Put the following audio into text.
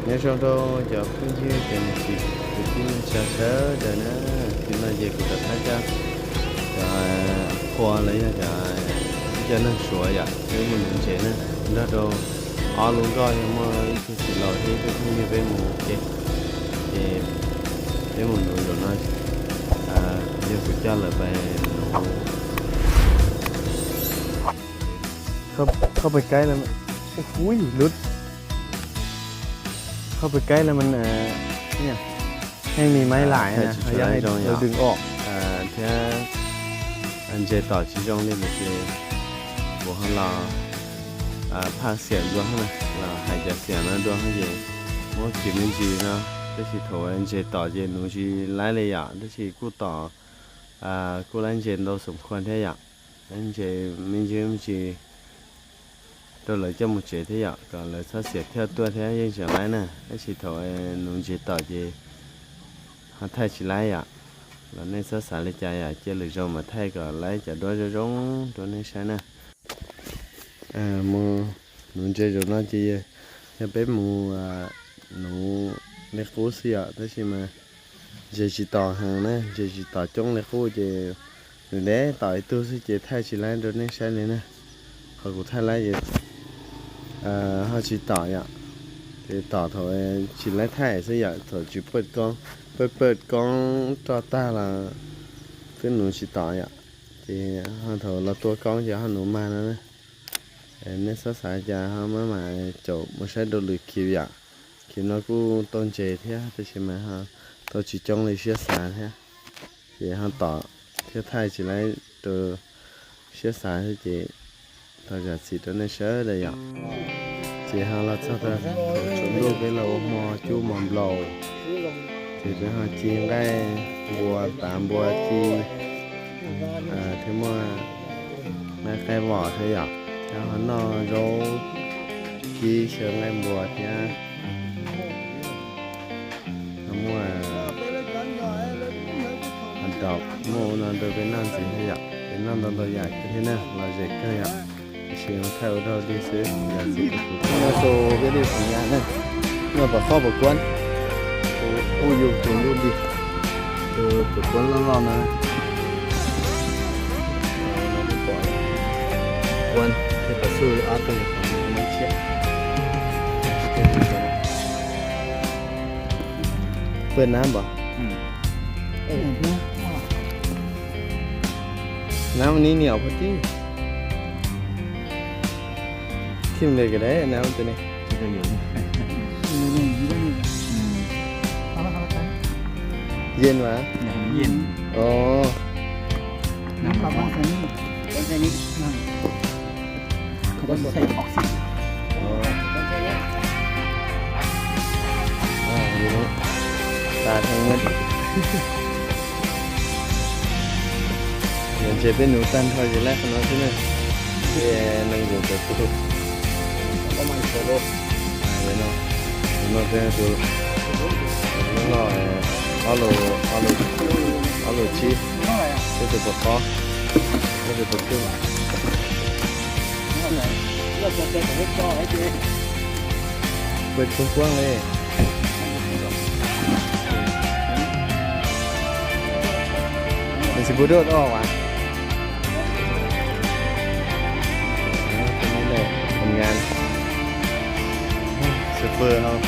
Nyob zoo rau cov phooj ywg cov niam txiv kwv tij neej tsa sawv daws na. Tim no ces kuv rov qab coj cov qhua los yog cov ib co neeg Suav yom, peb mus nuv ntses na, nrog rau ob lub nkoj yog muaj ib tug txiv laus thiab ib tug phooj ywg peb mus ua ke. Ces peb mus nuv zaum no, yog kuv coj lawv pais nuv. Không, không phải cái là, ui, lút. Không phải cái là mình, à, cái nhỉ? Hay mì máy lại nè, hay là đừng ổ. Thiab ntses tom tsis zoo li ntawd ces kuv ho los phaj xiam dua na, los hais cov xiam no dua ces muab khiav me ntsis no, tab sis thaum ntses tom ces nuv tsis laib li yom, tab sis kuj tom, kuj laib ntses ntau xom khuam thiab yom. Laib ntses me ntsis me ntsis rau lawv coj mus tsev thiab yom, kom lawv txhob xiam thiaj tuaj thiab yeej tseem laib na, tab sis thaum nuv ntses tom ces ho thaij tsis laib yom. Los nej txhob xav li cas yom, cia lwm zaus mam thaij kom laib cov duab zoo zoo rau nej saib na. Mus nuv ntses zaum no ces yog peb mus nuv li qub xwb yom, tab sis mas ntses tsis tom heev na, ntses tsis tom coob li qub ces nws deb tom ib tug xwb ces thaij tsis laib rau nej saib li na. Qhov kuv thaij laib ces ho tsis tom yom, ces tom thaum tsis laib thaij xwb yom, thaum tsis pawj koob, pawj pawj koob roj tag los twb nuv tsis tom yom. Ces ho thaum los tua koob ces ho nuv mag no na. Nej txhob xav cas ho maj mam caum mus saib rau lwm khiv yom. Khiv no kuj tau ntses thiab tab sis mas ho tau tsis coob li siab xav thiab. Ces ho tom thiab thaij tsis laib rau siab xav thiab ces thov zam txim rau nej sawv daws yom. Ces ho los txog thaum tsaus ntuj peb los ua hmo cub mov nplaum, ces peb ho ci nqaij npua, tav npua ci, thiab muaj nqaij qaij vom thiab yom, thiab ho noj zaub kib xyaw nqaij npua thiab. Ho muaj hot dog, muaj ua no rau peb noj ntxiv thiab yom. Peb noj ntau ntau yam kiag thiab na, lom zem kawg yom. Tiam sis thaij ua dog dig xwb, zam txim rau kuv. Nyob rau peb lub xeev Nyab na, nyob pem qhov pem kuab, kuj yug tus ntuj dig, tus kuab loj loj na. Kuab thiab pem xub ob tug nyuam qhuav muaj tshiab. Pawj nab npam. Nab ua nib niam phob tib. Thim le kawm dab nab ua tus ne. Yen mas. Yen. Os. Tas heev. Ntses peb nuv tag nrho ces laib qhov no xwb na. Peb nees nkaum tawm tus. No, no peb tus loj, ob lus tsib, peb tus pos pob, peb tus pos kub. Peb kuj kuab li. Nws tsis pub dua os. Đó, cái này là phần ngàn. Super không?